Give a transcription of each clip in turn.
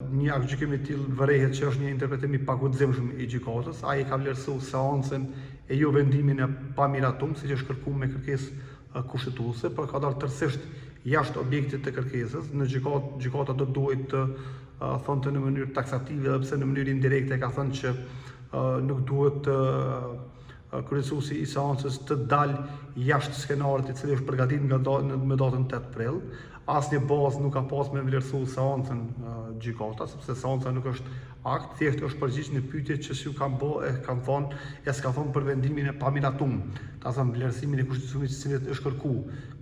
Një aktgjykim i tillë vërehet që është një interpretim i paguximshëm i gjykatës. Ai e ka vlerësu seancën e jo vendimin e pamiratum, siç është kërku me kërkesë kushtetuese, por ka dalë tërësisht jashtë objektit të kërkesës. Në gjykatë, gjykata do të duhej të thonte në mënyrë taksative edhe pse në mënyrë indirekte ka thënë që nuk duhet të kryesuesi i seancës të dalë jashtë skenarit i cili është përgatitur nga da, me datën 8 prill. Asnjë bazë nuk ka pas me vlerësu seancën gjykata, sepse seanca nuk është akt, thjesht është përgjigj në pyetje që s'ju kanë bo e kanë thonë, e s'ka thonë për vendimin e pamiratum, ta thënë vlerësimin e kushtetutshmërisë të cilit është kërku.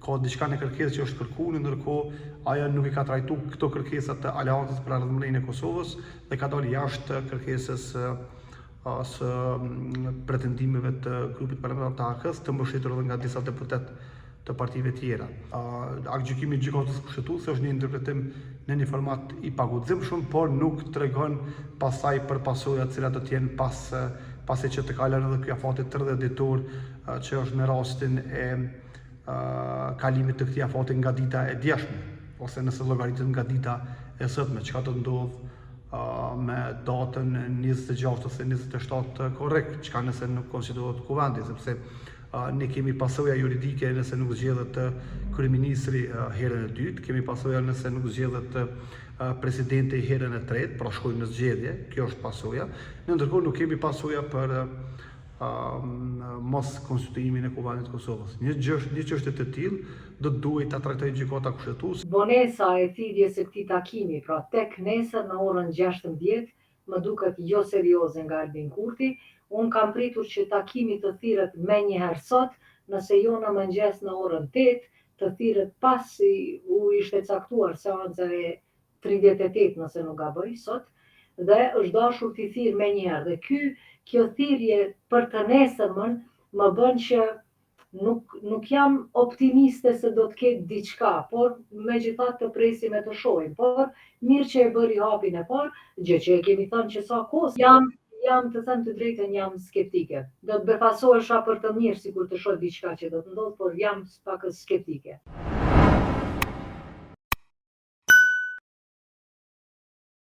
Ka diçka në kërkesë që është kërku, në ndërkohë ajo nuk i ka trajtu këto kërkesa të Aleancës për Ardhmërinë e Kosovës dhe ka dalë jashtë kërkesës së pretendimeve të grupit parlamentar të AAK-së, të mbështetur edhe nga disa deputetë të partive tjera. Aktgjykimi i Gjykatës Kushtetuese është një interpretim në një format i paguximshëm, por nuk tregon pastaj për pasojat të cilat do të jenë pas pasi që të kalon edhe ky afati 30 ditor që është me rastin e kalimit të këtij afati nga dita e djeshme ose nëse llogaritet nga dita e sotme, çka do të ndodhë me datën 26 ose 27 korrik, çka nëse nuk konstituohet kuvendi, sepse ne kemi pasoja juridike nëse nuk zgjedhet kryeministri herën e dytë, kemi pasoja nëse nuk zgjedhet presidenti herën e tretë, pra shkojmë në zgjedhje, kjo është pasoja. Në ndërkohë nuk kemi pasoja për mos konstituimin e Kuvendit të Kosovës. Një gjë, një çështje të tillë do të duhej ta trajtojë Gjykata Kushtetuese. Vonesa e thirrjes së këtij takimi, pra tek nesër në orën 16, më duket jo serioze nga Albin Kurti. Unë kam pritur që takimi të thirret menjëherë sot, nëse jo në mëngjes në orën 8, të thirret pasi u ishte caktuar seanca e 38 nëse nuk gaboj sot dhe është dashur t'i thirr menjëherë dhe ky kjo thirrje për të nesërmën më bën që nuk nuk jam optimiste se do të ketë diçka, por megjithatë të presim e të shohim. Por mirë që e bëri hapin e parë, gjë që e kemi thënë që sa kohë jam jam të them të drejtën jam skeptike. Do të befasohesha për të mirë sikur të shoh diçka që do të ndodhë, por jam pakës skeptike.